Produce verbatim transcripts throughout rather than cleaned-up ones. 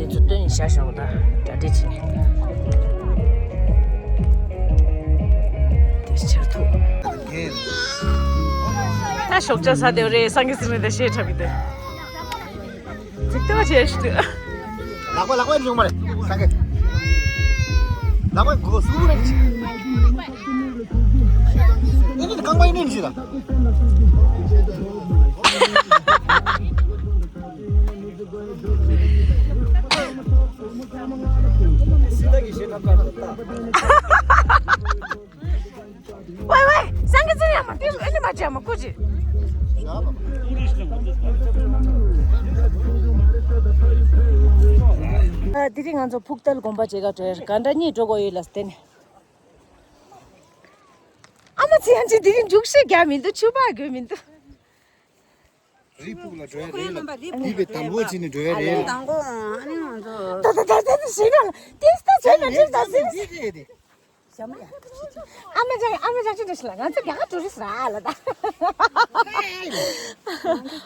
ཚུར་སྟོན་བྱ་ཞོག་ད་གྲ་སྒྲིག་བྱེད་ནས། དེ་ཕྱིར་ཐུག་ད་ཞོགས་ཇ་ཟ་དེ་རེད། སངས་རྒྱས་ཟེར་མི་དེ་ཤེས་ཁྲབ་གི་དེ། ཅིག་ཏོ་བྱས་ཤི་དུ། ལག་པ་ལག་པ་ཡིན་ཡོང་མ་རེད་སངས་རྒྱས། ལག་པ་མགོ་སུ་རེད། ཨེ་ནི་རྐང་པ་ཡིན་ནི་ཞིག་ད། སི་ཏ་གི་ཞེ་ཁྲབ་ཁ་ལ་ལྟ། ཝེ་ཝེ། སངས་རྒྱས་ཚེ་རིང་ཡ་མ་ཏིས་ཨེ་ནི་མ་ཅི་ཡ་མ་ཀུ་ཅི། ཨ་དེ་རིང་ང་ཚོ་ཕུག་ཏལ་དགོན་པ་བྱེད་ག་འགྲོ་ཡ་ག་འདྲ་གཉིས་འགྲོ་དགོས་ཡོད་ལ་བརྟེན་ནས། ཨ་མ་ཚེ་ཡང་ཅི་དེ་རིང་རྒྱུགས་ཤེས་རྒྱག་མི་འདུག་ཆུ་བག་དགོས་མི་འདུག་རི་ཕུག་ལ་འགྲོ་ཡ་རེད་ལ། འདི་བའི་དང་པོ་ཅི་ནས་འགྲོ་ཡ་རེད་ལ། དང་པོ་ཨ་ནི་ང་ཚོ། ད་ད་ད་ད་ད་ཞིག་ལ་ཏིས་ད་བྱས་ན་ཅི་ད་ཟིན། ཨ་མ་ཅག་ཨ་མ་ཅག་ཅི་འདྲ་ཞིག་ལ་ང་ཚོ་རྒྱ་གར་ཊུ་རི་སི་ར་ལ་ད།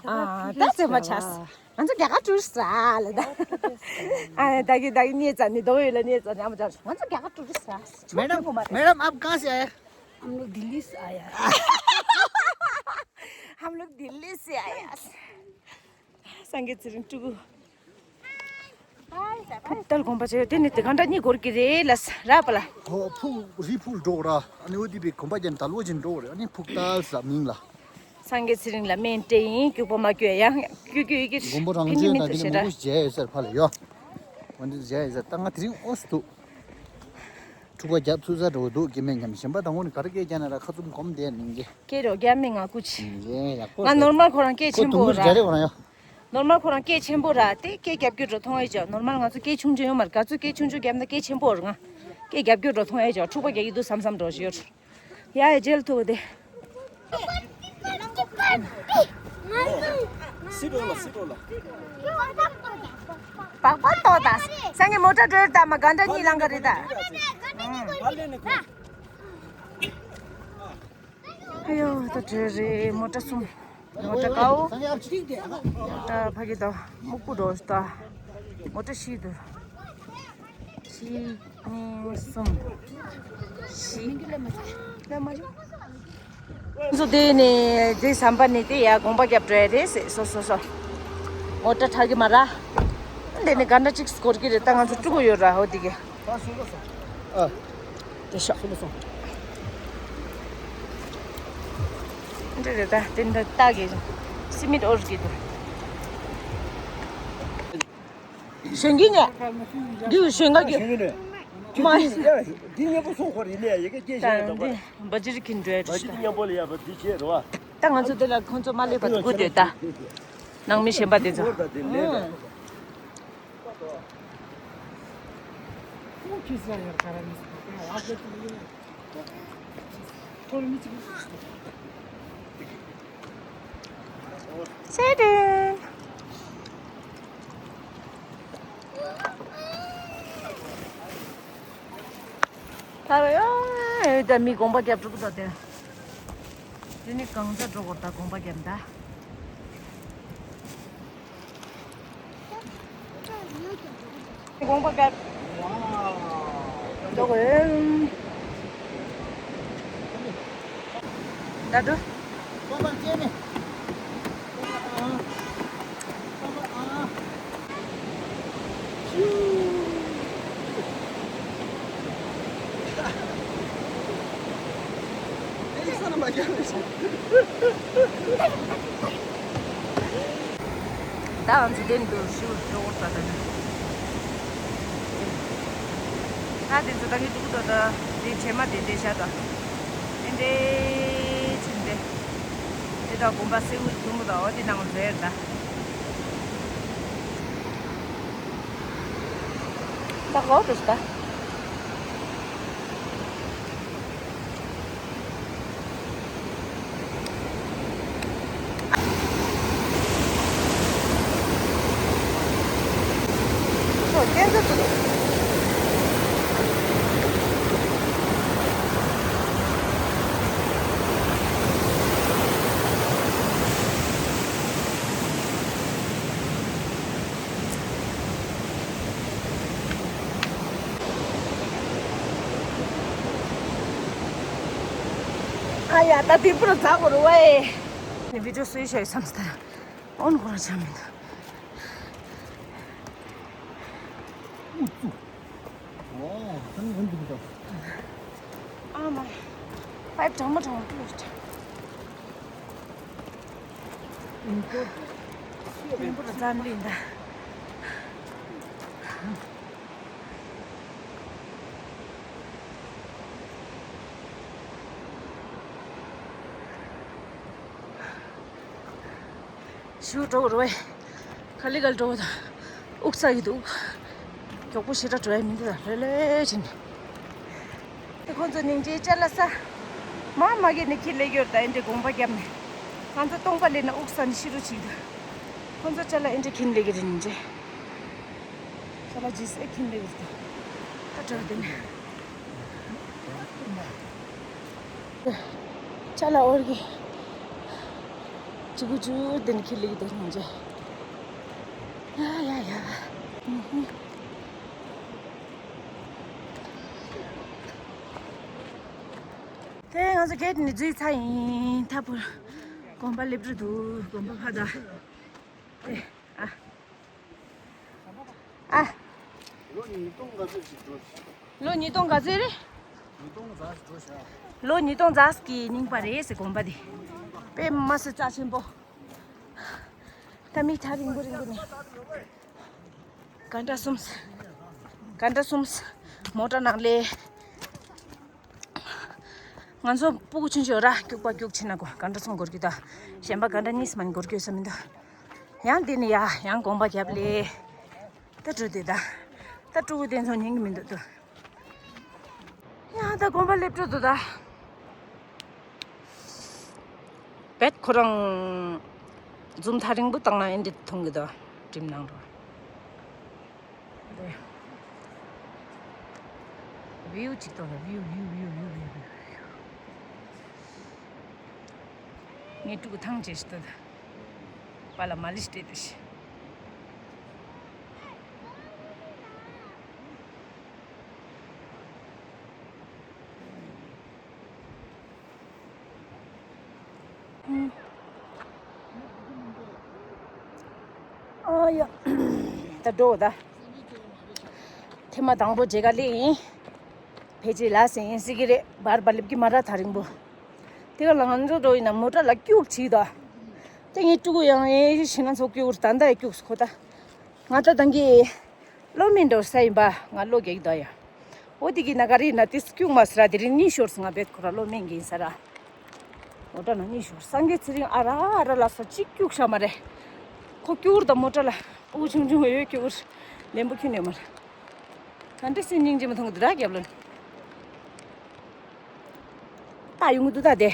ཨ་ད་ཚེ་མ་ཆགས། ང་ཚོ་རྒྱ་གར་ཊུ་རི་སི་ར་ལ་ད། ཨ་ད་གི་ད་གི་ནས་ཙ་ནི་དོ་ཡོད་ལ་ནས་ཙ་ནི་ཨ་མ་ཅག་ང་ཚོ་རྒྱ་གར་ཊུ་རི་སི་ར། madam, madam, आप कहाँ से आए? हम लोग दिल्ली से आया है। हम लोग दिल्ली से आया। སངས་རྒྱས་ཚེ་རིང་ཕྲུ་གུ། ཕུག་ཏལ་དགོན་པ་ཆེ་དེ་ནི་དེ་གང་འདྲ་གཉིས་འགོར་གི་རེད་ལ་ར་པ་ལ། ཨོ་ཕུག་རི་ཕུག་འགྲོ་ར། ཨ་ནི་འོ་དེ་བའི་དགོན་པ་ཀྱང་ད་ལོ་ཅིག་འགྲོ་རེད། ཨ་ནི་ཕུག་ཏལ་ཟ་མིང་ལ། སངས་རྒྱས་ཚེ་རིང་ལ་སྨན་སྤྲད་ཡིན། སྐྱུག་པ་མ་སྐྱུག་ཡང་སྐྱུག་སྐྱུག་ཡི་གེ་སྐྱུག་འབུ་རང་ཕིན་ཕིན་བྱས་དུ་ད་བྱེད་ད། འདི་མོ་བྱས་ཡོད་ཟེར་ཕ་ལ་ཡོ། འོ་འདི་བྱས་ཡོད་ཟེར་ད་ང་དེ་རིང་ཨོ་སི་འདུག་འཁྲུག་པ་རྒྱབ་ཚུགས་ས་འགྲོ་འདུག་གི་མེད་སྙམ། གཞན་པ་དང་པོ་ནི་ག་རེ་སྐད་རྒྱག་ན་ར་ཁ་བཙུམ་སྒོམ་བསྡད་ནིང་གི། སྐད་རོགས་རྒྱག་མི་ང་ཀུ་ཆི། ཡེ་ཡ་ཀོ་ང་ནོར་མལ་ཁོ་རང་སྐད་ཆེན་པོ་ར། ནོར་མལ་ཁོ་རང་སྐད་ཆེན་པོ་ར་དེ་སྐད་རྒྱབ་རྒྱུ་འགྲོ་མཐོང་ཨེ་ཅོ། ནོར་མལ་ང་ཚོ་སྐད་ཆུང་ཆུང་ཡོད་མ་རེད། ག་ཚོད་སྐད་ཆུང་ཆུང་རྒྱབ་ན་སྐད་ཆེན་པོ་ར། ང་སྐད་རྒྱབ་རྒྱུ་འགྲོ་མཐོང་ཨེ་ཅོ། འཁྲུག་པ་རྒྱག་གི་འདུག་བསམ་བསམ་འགྲོ་ཞིག་ཡོད། ཡ་ཡ་ཇེལ་ཐུག་དེ། སི་ཏོ་ལ་སི་ཏོ་ལ། པགས་པ་ཏོ་ད། སང་གི་མོ་ཊ་འགྲོ་ད་མ་ག་འདྲ་གཉིས་ལང་ག་རེད་ད། ཨ་ཡོ་ད་འགྲོ་རེད་མོ་ཊ་གསུམ། མོ་ཊ་དཀར་པོ། མོ་ཊ་ཕ་གི་ད་སྨུག་པོ་འགྲོ་ད། མོ་ཊ་བཞི་འདུག་གཅིག་གཉིས་གསུམ། བཞི། ལ་མ་བཞི། ང་ཚོ་དེ་ནས་དེ་ཟམ་པ་ནས་དེ་ཡར་དགོན་པ་རྒྱབ་འགྲོ་ཡ་རེད་ཟེར། སོ་སོ་སོ། མོ་ཊ་དྲག་གི་མ་ར། དེ་ནས་ག་འདྲ་ཅིག་སྐོར་གི་རེད་ད། ང་ཚོ་ཕྲུ་གུ་ཡོད་ར་ཧོ་དེ་གི། ཨ། དེ་ཤོག་འདྲ་རེད་ད། དེ་འདྲ་ལྟ་གི་རེད། སི་མིད་འོར་གི་འདུག་གཞོན་གྱི་ནས། འདི་གཞོན་ག་གི། མ། འདི་མཉམ་པོ་སོང་ཁོ་རེད་ལས་ཡི་གེ་སྐྱེས་ཤིང་ད་འདི་འབའ་ཇི་རི་ཁིན་འགྲོ་ཡ་འདྲ་ཞིག་ད། མཉམ་པོ་ལ་ཡ་བ་འདི་བྱས་རོ། ད་ང་ཚོ་འདི་ལ་ཁོང་ཚོ་མ་སླེབས་པ་དགུ་འདོད་ད། ནང་མི་གཞན་པ་དེ་ཚོ། ཚེ་རིང་། ད་ཡོད་ད་མི་དགོན་པ་རྒྱབ་འགྲོ་གི་འདུག་དེ། དེ་ནི་གང་ཚ་འགྲོ་དགོས་ད་དགོན་པ་རྒྱབ་ད། དགོན་པ་རྒྱབ། འགྲོ་དགོས། ད་དུ། ད་ང་ཚོ་དེ་འདུག་ཞུ་འགྲོ་འོང་ད་ད་ནི། ད་དེ་ཚོ་ད་ངའི་འདུག་ད་ད་དེ་བྱེ་མ་དེ་འདྲས་ཤ་ད། དེ་འདྲས་ཕྱིན་ཏེ། དེ་ད་དགོན་པ་སེའུ་ཐུང་ངུ་ད་འོ་དེ་ནང་འཛེར་ད། ད་གོ་དུས་ད། ཨ་ཡ། ད་དེ་པུར་ཛ་གོ་རུ་བའི། ནི་བི་ཌིའོ་སུའི་ཤོད་བསམ་སྟེ། ཨོན་ཁོ་རང་ཆ་མེད། ཨ་མ། པའིབ་གྲང་མོ་གྲང་མོ་ཀླུ་ཡོད། དེ་པུར་ཛ་ལི་འདའ། ཞུ་འགྲོ་རོ། ཁ་ལི་གལ་འགྲོ་ད། དབུགས་ས་ཡི་འདུག་མགྱོགས་པོ་ཞེ་དྲག་འགྲོ་ཡ་མི་འདུག་ད་ལེ་ལེ་བྱིན། དེ་ཁོང་ཚོ་སྙིང་རྗེ་ཅ་ལག་ས། མ་མ་གི་ནི་ཁྱི་ལེ་གྱོར་ད་ཨེ་འདྲེ་དགོངས་པ་བརྒྱབ་ནས། ང་ཚོ་སྟོང་པ་ལེན་ན་དབུགས་ས་ནི་ཤི་རུ་ཆིག་འདུག་ཁོང་ཚོ་ཅ་ལག་ཨེ་འདྲེ་ཁྱིན་ལེ་གི་རེད་སྙིང་རྗེ། ཁྱོད་ལ་ཇི་སྲིད་ཁྱིམ་ལས་ཡོད་དོ། ད་དྲོད་དེ་ནས། ཅ་ལག་འོར་གི། ཅི་གུ་ཅུ་དེ་ནས་ཁྱིམ་ལས་ཡོད་དོ་སྙིང་རྗེ། ཡ་ཡ་ཡ། དེ་ང་ཚོ་གེ་ཊི་ནས་འཛུལ་ཚར་ཡིན། ད་བུ་དགོན་པ་སླེབས་འགྲོ་འདུག་དགོན་པ་ཕ་ད། དེ་ཨ། ཨ། ལོ་ཉིས་སྟོང་ག་ཚོད་ཅིག་འགྲོ་ཤག་ལོ་ཉིས་སྟོང་ག་ཚོད་རེད། ཉིས་སྟོང་ཙམ་ཞིག་འགྲོ་ཤག་ལོ་ཉིས་སྟོང་ཙམ་གྱི་རྙིང་པ་རེད་ཟེར་དགོན་པ་འདི། དཔེ་མ་སྲིད་རྩ་ཆེན་པོ། ད་མི་ཐག་རིང་པོ་རིང་པོ་ནས། ག་འདྲ་གསུམ། ག་འདྲ་གསུམ། མོ་ཊ་ནང་ལས། ང་ཚོ་སྤུ་གུ་ཆུང་ཆུང་ར་སྐྱུག་པ་སྐྱུག་ཕྱིན་ན་གོ་ག་འདྲ་གསུམ་འགོར་གི་ད། གཞན་པ་ག་འདྲ་གཉིས་མ་འགོར་གི་ཡོད་ས་མི་འདུག་ཡང་འདི་ནི་ཡ་ཡང་དགོངས་པ་རྒྱབ་ལེ། ད་འགྲོ་དེ་ད། ད་ཕྲུ་གུ་དེ་ཚོ་ཉན་གི་མི་འདུག་ཏུ། ཡང་ད་དགོངས་པ་སླེབས་འགྲོ་འདུག་ད། བེད་ཁོ་རང་འཛུམ་ཐག་རིང་པོ་བཏང་ན་ཨེ་འདྲ་མཐོང་གི་ད་འགྲིམ་ནང་རོ། བིའུ་ཅིག་ཏོ་ལ་བིའུ་བིའུ་བིའུ་བིའུ་བིའུ་བིའུ། ངའི་ཕྲུ་གུ་ཐང་ཆད་ཤི་ཏོ་ད། པ་ལ་མ་ལི་ཤི་སྤྲད་དེ་ཤི། ཨ་ཡ། ད་འགྲོ་ད། ཐེངས་མ་དང་པོ་མཇལ་ཁ་སླེབས་ཡིན། ཕལ་ཆེར་ལ་སེང་ཡིན་སྲིད་ཀྱི་རེད་བར་བར་སླེབས་ཀྱི་མ་ར་ཐག་རིང་པོ། དེ་ག་ལ་ང་ཚོ་འགྲོ་ཡིན་ན་མོ་ཊ་ལ་སྐྱུག་བྱིས་ད། དེ་ངའི་ཕྲུ་གུ་ཡང་ཨེ་ཤི་ན་ཚོ་སྐྱུག་ད་ལྟ་ཡ་སྐྱུག་ཁོ་ད། ང་ད་དང་གི། བློ་མིན་འགྲོ་ས་ཡིན་པ་ང་བློ་རྒྱག་གི་འདུག་ཡ། འོ་དེ་གི་ན་ག་རེ་ན་དེ་སྐྱུག་མ་སི་ར་དེ་རིང་གཉིད་ཤོར་སོང་ང་བེད་ཁོ་ར་བློ་མིན་གི་ཡིན་ས་ར། མོ་ཊ་ན་གཉིད་ཤོར་སངས་རྒྱས་ཚེ་རིང་ཨ་ར་ཨ་ར་ལ་སོ་གཅིག་སྐྱུག་ཤ་མ་རེད། ཁོ་སྐྱུར་དང་མོ་ཊ་ལ་ཕྲུ་གུ་ཆུང་ཆུང་འོད་སྐྱུར་ལེན་པོ་ཁྱོན་ཡོད་མ་རེད། ག་འདྲ་སེ་སྙིང་རྗེ་མ་མཐོང་གི་འདུག་ར་རྒྱབ་ལོན། ད་ཡོང་གི་འདུག་ད་དེ།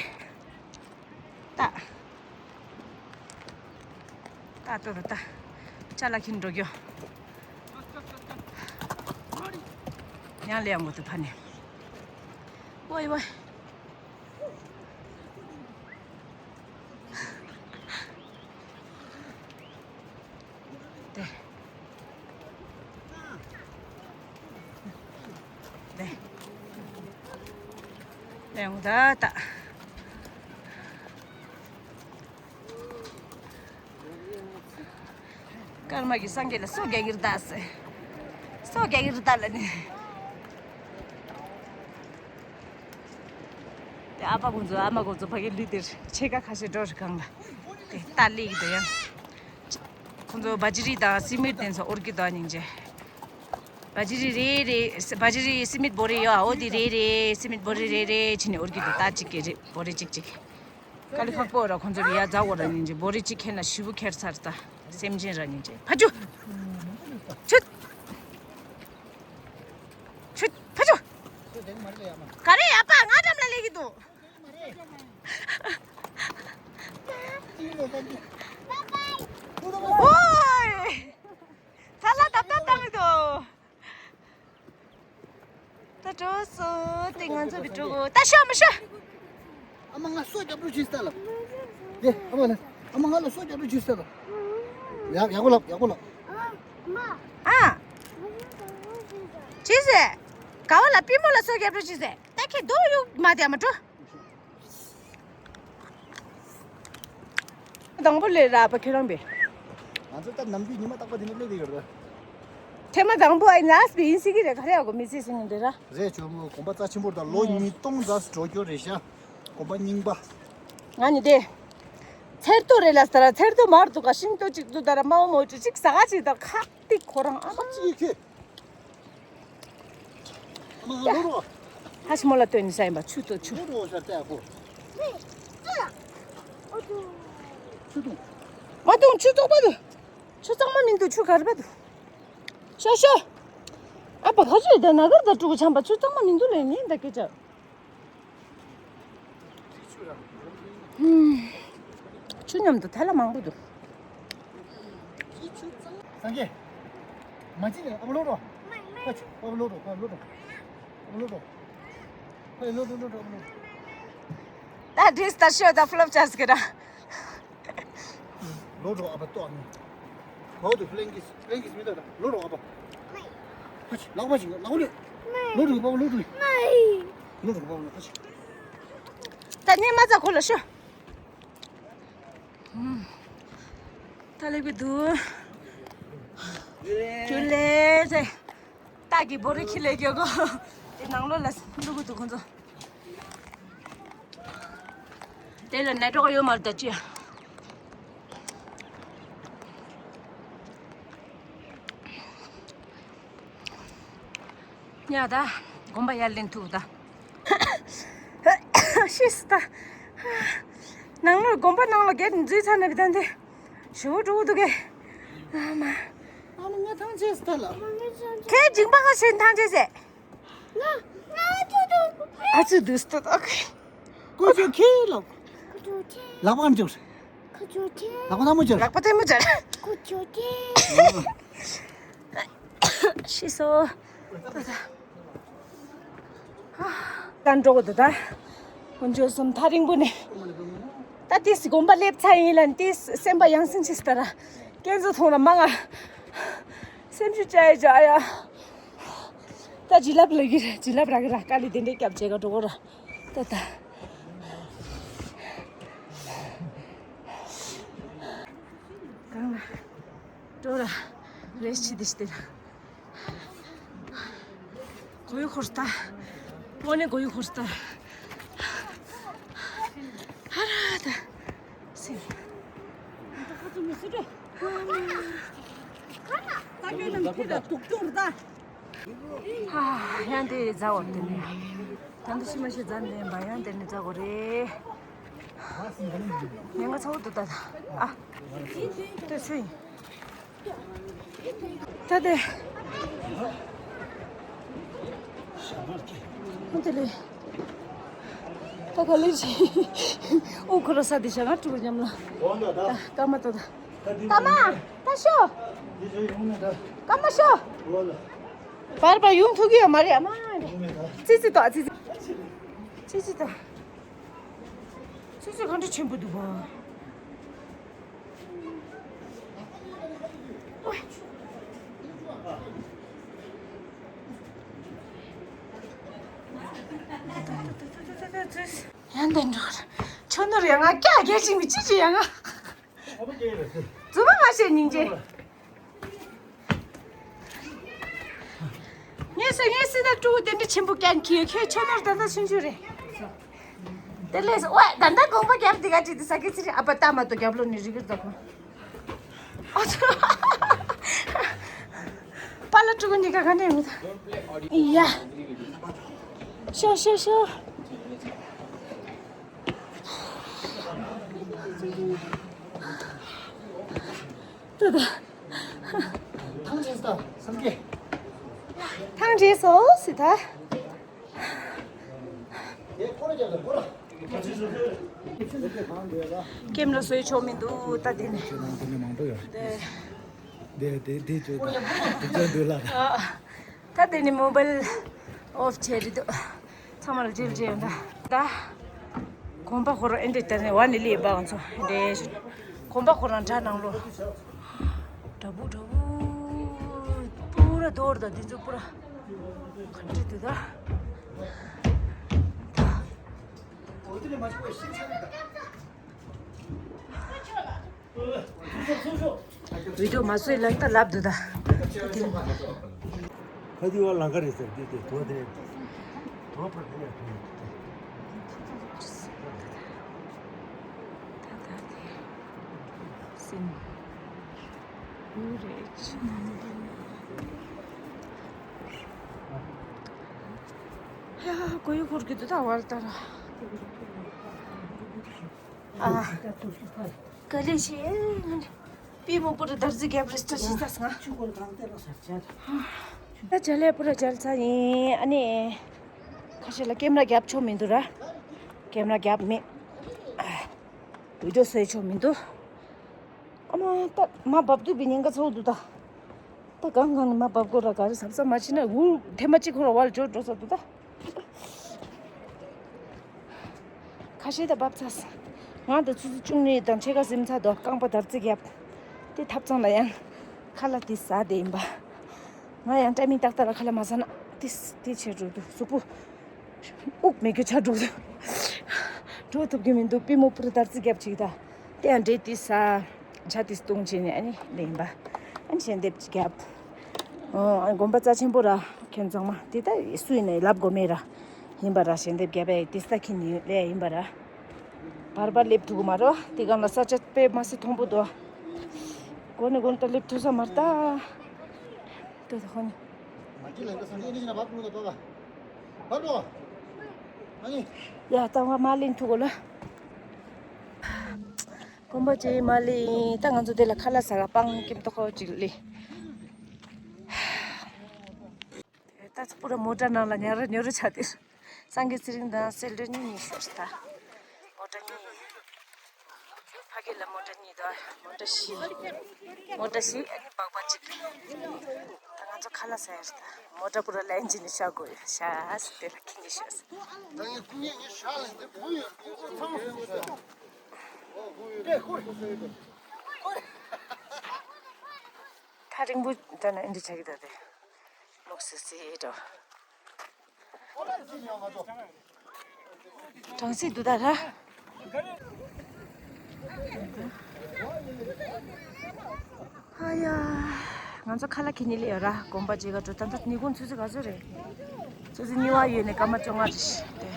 ད། ད་ལྟོ་ད་ལྟ། ཅ་ལག་ཁྱེར་འགྲོ་རྒྱུ། ཡང་ལེ་ཡང་གོ་དུ་ཕ་ནས། ཝའི་ཝའི། དེ། དེ། ལེ་ཡང་ད་ལྟ། ཀརྨ་གི་སངས་རྒྱས་ལ་སོ་རྒྱག་གིར་གདའ་སེ། སོ་རྒྱག་གིར་གདའ་ལ་ནི། དེ་ཨ་ཕ་ཁོང་ཚོ་ཨ་མ་ཁོང་ཚོ་ཕ་གི་ལུས་དེར་ཕྱེད་ཀ་ཁ་ཤས་འགྲོ་རི་གང་ལ། དེ་ལྟ་ལི་གི་དོ་ཡང་། ཁོང་ཚོ་བ་ཇི་རི་དང་སི་མིར་དེ་ཚོ་ཨོར་གི་དོ་སྙིང་རྗེ། བ་ཇི་རི་རེ་རེ་བ་ཇི་རི་སི་མིར་བོ་རེ་ཡོ་ཨོ་དེ་རེ་རེ་སི་མིར་བོ་རེ་རེ་རེ་ཕྱིན་ནས་ཨོར་གི་དོ་ལྟ་གཅིག་གི་རེ་བོ་རེ་གཅིག་གཅིག་དཀའ་ལས་ཁག་པོ་ར་ཁོང་ཚོ་ལ་ཡ་རྫ་འོ་ར་ཉིན་གྱི་བོ་རི་གཅིག་ཁྱེར་ན་ཞུ་བུ་ཁྱེར་ཚར་ད། སེམས་ཅན་ར་ཉིན་གྱི་ཕ་ཇུ། ཆུ། ཆུ། ཕ་ཇུ། ག་རེ་ཡ་པ་ང་འགྲམ་ལ་སླེབས་ཀྱི་འདུག་ཨོའི། ཐ་ལ་ཏབ་ཏབ་ཏབ་མི་འདུག་ད་འགྲོ་སོང་། དེ་ང་ཚོ་བི་འགྲོ་གོ་ད་ཤོག་མ་ཤོག་ཨ་མ་ང་སོ་རྒྱབ་རུ་ཇུས་ལྟ་ལ། དེ་ཨ་མ་ལ། ཨ་མ་ང་ལ་སོ་རྒྱབ་རུ་ཇུས་ལྟ་ལ། ཡག་ཡག་པོ་ལབ་ཡག་པོ་ལབ། ཨ། ཅི་ཟེ། ག་བ་ལ་པི་མོ་ལ་སོ་རྒྱབ་རུ་ཇུས་ཟེ། ད་ཁྱེད་རྡོ་གཡུག་མ་དེ་ཨ་མ་འགྲོ། དང་པོ་ལས་ར་པ་ཁྱོད་རང་པས། ང་ཚོ་ད་ནམ་རྒྱུན་ཉི་མ་རྟག་པ་དེ་ནས་སླེབས་ཡོད་རེད། ཐེངས་མ་དང་པོ་ཨ་ནི་ལ་སི་པི་ཡིན་སྲིད་ཀྱི་རེད། ག་རེ་ཡག་གོ་མི་ཚེ་ཟིན་ཡོད་འདི་ར། རེད་ཇོ་མོ་གོམ་པ་རྩ་ཆེན་པོ་རེད་ད། ལོ་ཉིས་སྟོང་ཙམ་འགྲོ་རྒྱུ་རེད་ཤག་གོམ་པ་རྙིང་པ། ང་ནི་དེ། ཚེར་ཏོ་རེད་ལ་ཟེར་ར། ཚེར་ཏོ་མར་འདུག་ག་ཤིང་ཏོ་གཅིག་འདུག་ད་ར་མའོ་མོ་ཅུ་གཅིག་ཟ་ག་ཅིག་ད་ཁག་ཏིག་ཁོ་རང་ཨ། ཁག་ཅིག་ཁྱོད། ཨ་མ་ལོ་རོ། ཧ་ཤི་མོ་ལ་ལྟོས་ནི་ས་ཡིན་པ་ཆུ་ཏོ་ཆུ། ལོ་རོ་ཤར་ཏེ་ཨ་ཁོ། ཆུ་ཏོ། མ་ཏོང་ཆུ་ཏོག་པ་དུ། ཆུ་གཙང་མ་མི་འདུག་ཆུ་གར་པ་དུ། ཤོ་ཤོ། ཨ་ཕ་ཁ་ཆུ་ཡི་ད་ན་གར་ད་ཕྲུ་གུ་ཆམ་པ་ཆུ་གཙང་མ་མི་འདུག་ལས་ངན་ད་སྐད་ཆ། ཆུ་མཉམ་དུ་ཐལ་ལ་མང་པོ་འདུག་སངས་རྒྱས། མ་ཅི་ནས་ཨ་བ་ལོ་རོ། ཁ་ཆུ་ཨ་བ་ལོ་རོ་ཨ་བ་ལོ་རོ། ཨ་བ་ལོ་རོ། ཨ་ལོ་རོ་ཨ་བ་ལོ་རོ། ད་ཌེས་ད་ཤོ་ད་ཕ་ལོབ་ཅས་ཀི་ར། ལོ་རོ་ཨ་བ་ཏོ་ཨ་ནི། བའོ་དུ་ཕ་ལེང་ཀིས་ཕ་ལེང་ཀིས་མི་ད་ད་ལོ་རོ་ཨ་བ། ཁ་ཆུ་ལག་པ་ཅིག་ལག་པ་ལོ། ལོ་རོ་པ་ལོ་རོ། ལོ་རོ་པ་ལོ་ཁ་ཆུ། ད་ནི་མ་ཚ་ཁོ་ལ་ཤོ། ད་ལེགས་པའི་འདུག་ཁྱོད་ལས་ཚེ། སྟག་གི་བོ་རི་ཁྱི་ལས་རྒྱག་གོ་དེ་ནང་ལོགས་ལ་འདུག་གི་འདུག་ཁོ་ཚོ། དེ་ལ་ནད་གྲོགས་ཡོད་མ་རེད་ད་ཅི། ཉ་ད། གོམ་པ་ཡར་ལེན་ཐུབ་ད། ཤི་སི་ད། ནང་ལོགས་གོམ་པ་ནང་ལོགས་བརྒྱད་འཛུལ་ཚར་ན་བི་ད་འདི། ཞུ་འགྲོ་འདུག་གས། ཨ་མ། ཨ་མ་ང་ཐང་ཆད་སི་ད་ལ། ཁྱེད་འཇིང་པ་ཁ་ཤས་ཐང་ཆད་སེ། ང་ང་ཅོ་ཅོ། ཨ་ཙི་དུས་སྟོད་ཨ་ཁེ། ཀུ་ཅོ་ཁེ་ལོ། ཀུ་ཅོ་ཁེ། ལག་པ་འཇོག་ཀུ་ཅོ་ཁེ། ལག་པ་ཐལ་མོ་སྦྱར། ལག་པ་ཐལ་མོ་སྦྱར། ཀུ་ཅོ་ཁེ། ཤི་སོ། ད་འགྲོ་གི་འདུག་ད། དཀོན་མཆོག་གསུམ་ཐག་རིང་པོ་ནས། ད་ཏིས་དགོན་པ་སླེབས་ཚར་ཡིན་ལ་ཏིས་སེམས་པ་ཡང་སེམས་ཆེ་སི་ད་ར། ཀན་ཟོ་ཐོང་ར་མ་ང་། སེམས་ཤུགས་བཅའ་ཡི་བྱ་ཡ། ད་བྱིན་རླབས་ལ་གི་ར་བྱིན་རླབས་ར་གི་ར་དཀའ་ལས་དེ་འདྲའི་སྐྱབས་བྱེད་ག་འགྲོ་གོ་ར། ད་ད། གང་ལ། འགྲོ་ར། རེས་ཆི་དི་ཤི་དི་ར། གོ་ཡུ་ཁོར་སྟ། དངོས་གནས་གོ་ཡུ་ཁོར་སྟ། ཧ་ར་ད། སི། ད་ཁྱོད་རྣམས་ཕི་ལ་དུག་དུག་ར་ད། ཧ། ཡང་དེ་རྫ་བོར་དེ་ནས། ད་འདི་ཤི་མ་ཤི་རྫ་འདེན་པ་ཡང་དེ་ནས་རྫ་གོ་རེད། ཉེན་ཁ་ཚ་བོ་འདུག་ད་ད། ཨ། ལྟོས་ཆོས་ཡིན། ད་དེ། ཧོན་དེ་ལས། ད་ག་ལེ་ཞིག་ཨུ་ཁུ་ར་ས་དེ་ཤ་ང་ཀྲུ་ཉམས་ལ། ད་ཀ་མ་ད་ད། ཀ་མ། ད་ཤོ། ཀ་མ་ཤོ། བར་བར་ཡོང་ཐུབ་ཀྱི་ཡོད་མ་རེད་ཨ་མ། ཙི་ཙི་ཏོ་ཙི་ཙི། ཙི་ཙི་ཏོ། ཙི་ཙི་གང་འདྲ་ཆེན་པོ་འདུག་གོ། ཡང་འདི་འགྲོ། ཆོ་ནོར་ཡང་ང་ཀྱ་རྒྱལ་ཞིག་མི་ཅི་ཅི་ཡང་ང་། རྫུན་མ་མ་བཤད་སྙིང་རྗེ། ངས་ཟེར་ངས་སྲིད་ན་ཀྲུའུ་དེ་འདྲ་ཆེན་པོ་ཀྱང་ཁྱེད་ཁྱོད་ཆོ་ནོར་ད་ལྟ་ཆུང་ཆུང་རེད། དེ་ལས་ཨོ་ད་ལྟ་དགོངས་པ་རྒྱབ་འདི་ག་ཅིག་དེ་ས་ཀི་ཚི་རེད་ཨ་ཕ་ལྟ་མ་གཏོགས་རྒྱབ་ལོགས་ནས་རི་གིར་ད་ཁོ། ཨ་ཚོ། པཱ་ལགས་ཕྲུ་གུ་གཉིས་ཀ་ག་ནས་མི་ད། ཡ། ཤོ་ཤོ་ཤོ། ད་ད། ཐང་ཆད་སི་ད་སངས་རྒྱས། ཐང་ཆད་སོ་སི་ད། ཀེམ་ར་བཟོས་ཆོག་མི་འདུག་ད་དེ་ནས། ཁྱེད་རང་དེ་ནས་མང་པོ་ཡོད། དེ། དེ་དེ་དེ་བཅོས་དང་དེ་བཅོས་འདུག་ལ། ཨ། ད་དེ་ནས་མོ་བལ་ཨོཕ་བྱས་རེད་འདུག་ཚང་མ་ལ་འཇིལ་འཇིལ་ཡོད་ད། ད། གོམ་པ་ཁོ་རང་ཨེ་འདྲས་དེ་ནས་བ་ནི་ལི་ཡིན་པའང་ཚོ་འདྲས་ཞུ། གོམ་པ་ཁོ་རང་དྲ་ནང་ལོ། དྲ་བུ་དྲ་བུ། པུ་ར་རྡོ་ར་ད་འདི་ཚོ་པུ་ར། ག་འདྲས་འདུག་ད། ད། འོ་དེ་ནས་མ་ཤི་བའི་ཤིང་ཆེན་ད། བི་ཌིའོ་མ་བཟོས་ལབ་ད་ལབ་འདུག་ད། ཁ་དེ་བ་ལང་ཀ་རེད་ཟེར་དེ་དེ་དོ་དེ་དོ་པར་དེ་ཡ་དེ། ད་ད་དེ་སིན་ཡུ་རེ་ཆི། ཡ་གོ་ཡུ་འཁོར་གི་འདུག་ད་བར་ད་ར། ཨ། ག་ལེ་ཤེ། པི་མོ་པུ་ར་དར་ཛི་རྒྱབ་རེ་སྟོ་ཞིག་ཟ་སོང་ང་། ད་ཇ་ལེ་པུ་ར་ཇལ་ཚ་ཡིན། ཨ་ནི། ཁ་ཤས་ལ་ཀེམ་ར་རྒྱབ་ཆོག་མི་འདུག་ར། ཀེམ་ར་རྒྱབ་མེད། བི་ཌིའོ་བཟོས་ཆོག་མི་འདུག་ཨ་མ་ད་མ་བབ་དུས་པའི་ཉེན་ཁ་ཚ་བོ་འདུག་ད། ད་གང་གང་ནས་མ་བབ་དགོས་ར་ག་རེ་ཟབ་ཟབ་མ་བྱེད་ན་འུར་ཐེངས་མ་གཅིག་ཁོ་ར་བར་འཇོག་འགྲོ་ས་འདུག་ད། ཁ་ཤས་ད་བབ་ཚར། ང་དང་ཆུ་ཚོད་བཅུ་གཉིས་དང་ཕྱེད་ཀ་ཟིན་ཚར་དོ། རྐང་པ་དར་ཙིག་བརྒྱབ། དེ་ཐབ་ཚང་ལ་ཡང་ཁ་ལག་དེ་ཟ་དེ་ཡིན་པ། ང་ཡང་ཊའི་མིང་ཏག་ཏག་ལ་ཁ་ལག་མ་ཟ་ན་དེ་དེ་བྱས་འགྲོ་འདུག་གཟུགས་པོ་དབུགས་མེད་རྒྱུ་ཆགས་འགྲོ་འདུག་འགྲོ་ཐུབ་ཀྱི་མི་འདུག་པི་མོ་པུ་ར་དར་ཙིག་བརྒྱབ་ཅིག་ད། དེ་ཡང་འབྲས་དེ་ཟ། ཇ་དེ་བཏུང་བྱས་ནས་ཨ་ནི་ལེན་པ། ཨ་ནི་ཞལ་འདེབས་ཅིག་བརྒྱབ། ཨོ། དགོན་པ་རྩ་ཆེན་པོ་ར། ཁྱོད་ཚང་མ་དེ་ལྟ་སུ་ཡིན་ནའི་ལབ་དགོས་མེད་ར། ཡིན་པ་ར། ཞལ་འདེབས་རྒྱབ་པའི་དེ་ལྟ་ཁྱི་ནི་ལས་ཡིན་པ་ར། བར་བར་སླེབས་ཐུབ་ཀྱི་མ་རོ། དེ་གང་ལ་ས་ཆ་དཔེ་མ་སྲིད་མཐོན་པོ་འདུག་གོ་ནི་གོ་ནི་ལྟ་སླེབས་ཐུབ་ས་མ་རེད་ད། ལྟོས་ད་ཁོ་ནི། ཡ་ད་བ་མ་ལེན་ཐུབ་གོ་ལ། དགོན་པ་ཅེ་མ་ལེན་ད་ང་ཚོ་དེ་ལ་ཁ་ལག་ཟ་ག་སྤང་ཀིམ་ཏོ་ཁོ་ཅིག་ལི། ད་ཚོ་པུ་ར་མོ་ཊ་ནང་ལ་ཉ་ར་ཉོ་ར་ཆ་དེ། སངས་རྒྱས་ཚེ་རིང་དང་སེ་ལྡོན་གཉིས་ནི་ཤོར་ད། མོ་ཊ་གཉིས། ཕ་གི་ལ་མོ་ཊ་གཉིས་དང་མོ་ཊ་བཞི། མོ་ཊ་བཞི་ཨ་ནི་སྦག་སྦག་གཅིག་ད་ང་ཚོ་ཁ་ལག་ཟ་ཡར་ད། མོ་ཊ་པུ་ར་ལན་ཅི་ནི་ཤ་དགོས་ཤ་སི་དེ་ལ་ཁྱི་ནི་ཤ་སི། ཐག་རིང་པོ་འདྲ་ན་ཨིན་དྲི་ཆག་གི་ད་དེ། ལོག་སི་སི་འགྲོ། གྲང་སི་འདུག་ད་ར། ཨ་ཡ། ང་ཚོ་ཁ་ལག་ཁྱི་ནི་ལེ་ཡོད་ར། དགོན་པ་རྗེས་ཀ་འགྲོ་ད་ད་ཉི་གུང་ཆུ་ཚོད་ག་ཚོད་རེད། ཆུ་ཚོད་གཉིས་པ་ཡོད་ནས་སྐར་མ་བཅོ་ལྔ་རེད་ཤི་དེ།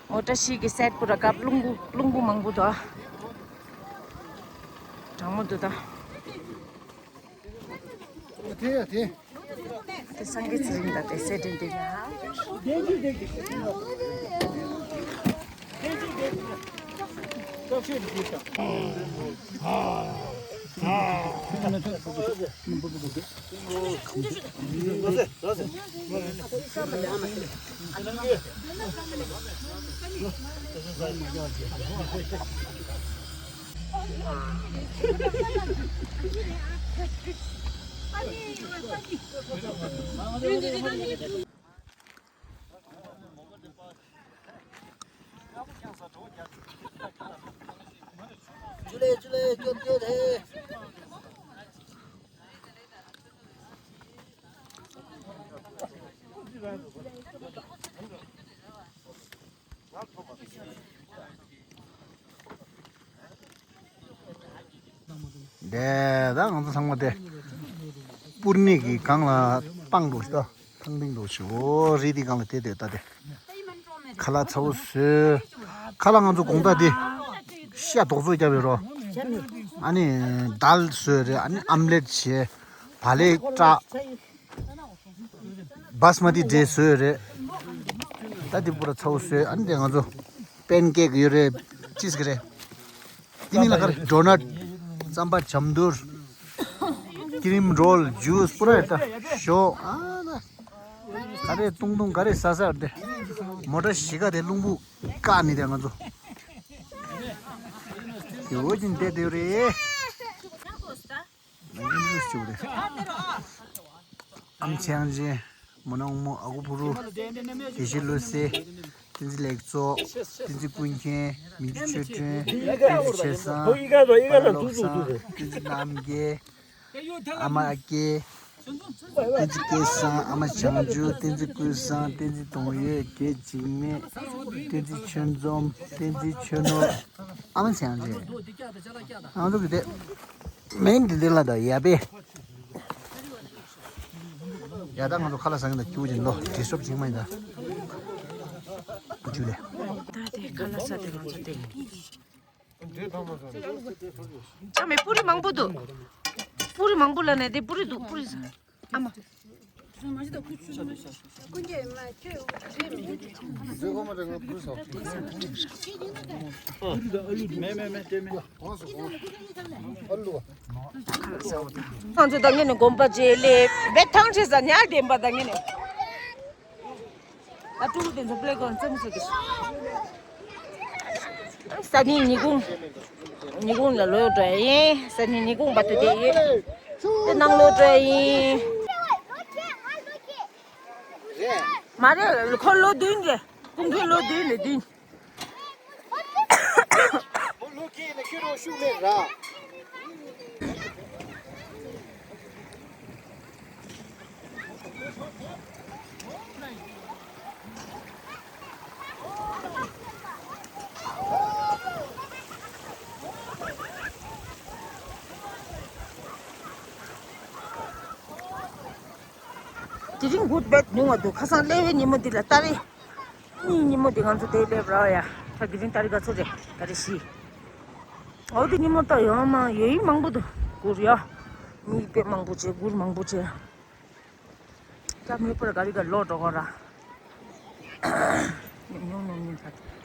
མོ་ཊ་ཤིག་གི་སེད་པུ་ར་སྐབས་རླུང་བུ་རླུང་བུ་མང་པོ་འདུག་ཨ། གྲང་མོ་འདུག་ད། དེ་ཡ་དེ། དེ་སངས་རྒྱས་ཚེ་རིང་དང་དེ་སེ་འདྲེན་དེ་ན། དེ་ད་ང་ཚོ་ཚང་མ་དེ་སྤུར་ནས་ཀྱི་སྒང་ལ་སྤང་འགྲོ་ཤི་ད། ཐང་ཐིང་འགྲོ་ཤི། འོ་རི་དེ་སྒང་ལ་དེ་དེ་ད་དེ། ཁ་ལག་ཚ་བོ་བཟོས། ཁ་ལག་ང་ཚོ་དགོང་དག་དེ་ཤ་དོག་བཟོ་རྒྱབ་ཡོད་རོ། ཨ་ནི་དཱལ་བཟོས་རེད། ཨ་ནི་ཨམ་ལེད་བྱས། བག་ལེབ་བཀྲ། བཱ་སི་མ་ཏི་འབྲས་བཟོས་རེད། ད་འདི་པུ་ར་ཚ་བོ་བཟོས། ཨ་ནི་དེ་ང་ཚོ་པན་ཀེག་ཡོད་རེད། ཅི་ཟིག་རེད། དེ་མིན་ལ་ག་རེ། ཌོ་ནཊ། རྩམ་པ་ཇམ་དུར། ཀི་རིམ་རོལ། ཇུས་པུ་ར་རེད་ད། ཞོ། ཨ་ན། ག་རེ་བཏུང་བཏུང་ག་རེ་ཟ་ཟ་རེད་དེ། མོ་ཊ་གཞིས་ཀ་དེ་རླུང་བུ་བཀག་ནི་དེ་ང་ཚོ། དེ་འོ་ཅིན་བསྡད་དེ་རེད། ཨམ་ཆི་ཨང་ཅིན། མོ་ནང་མོ། ཨ་ཁུ་ཕུ་རུ། དགེ་བཤེས་བློ་གསལ། བསྟན་འཛིན་ལེགས་མཚོ། བསྟན་འཛིན་ཀུན་མཁྱེན། མི་འགྱུར་ཆོས་སྒྲོན། བསྟན་འཛིན་ཆོས་བཟང་། པ་ལགས་བློ་བཟང་། བསྟན་འཛིན་རྣམ་རྒྱལ། ཨ་མ་ཨ་སྐྱེ། བསྟན་འཛིན་སྐལ་བཟང་། ཨ་མ་བྱང་ཆུབ། བསྟན་འཛིན་ཀུན་བཟང་། བསྟན་འཛིན་དོན་ཡོད། རྒན་འཇིགས་མེད། བསྟན་འཛིན་ཆོས་འཛོམས། བསྟན་འཛིན་ཆོས་ནོར། ཨ་མ་བྱང་ཆུབ། ཨ་མ་འདུག་གི་དེ། མིང་འདི་འདི་ལ་ད་ཡ་པེ། ཡ་ད་ང་ཚོ་ཁ་ལག་ཟ་མཁན་དང་ཁྱུ་ཅན་ལོ་དྲི་སོབ་ཅིག་མ་ཡིན་ད། ཁྱུ་ལེ། ད་དེ་ཁ་ལག་ཟ་དེ་ང་ཚོ་དེ། ཅང་མེད། པུ་རི་མང་པོ་འདུག་པུ་རི་མང་པོ་ལ་ནས་དེ་པུ་རི་འདུག་པུ་རི་ཟ། ཨ་མ། ང་ཚོ་ད་ངེད་ནས་དགོན་པ་རྗེས་ལས་བེ་ཐང་ཆེ་ས་ཉལ་བདེན་པ་ད་ངེད་ནས། ད་ཕྲུ་གུ་དེ་ཚོ་པླེ་གོན་རྩེད་མོ་རྩེ་གི། སང་ཉིན་ཉིན་གུང་། ཉིན་གུང་ལ་ལོག་འགྲོ་ཡ་ཡིན། སང་ཉིན་ཉིན་གུང་བར་དུ་བསྡད་ཡོད། དེ་ནང་ལོག་འགྲོ་ཡ་ཡིན། མ་རེད། ཁོ་ལོ་བདུན་རེད། ཀུན་མཁྱེན་ལོ་བདུན་རེད་བདུན། དེ་རིང་གུར་དཔེ་ཉུང་བ་འདུག་ཁ་སང་སླེབས་པའི་ཉིན་མོ་འདི་ལ་ཏ་རེ་གཉིས་ཉིན་མོ་འདི་ང་ཚོ་དེ་སླེབས་ར་ཡ། ད་དེ་རིང་ཏ་རིག་ག་ཚོད་རེད། ཏ་རིག་བཞི། འོ་དེ་ཉིན་མོ་ད་ཡོང་མ་ཡོད་ཡིན་མང་པོ་འདུག་གུར་ཡ། མི་དཔེ་མང་པོ་བྱས་གུར་མང་པོ་བྱས། ད་མི་པར་ག་རི་ག་ལོག་འགྲོ་གོ་ར། ཉུང་ཉུང་ཉུང་ཉུང་ད།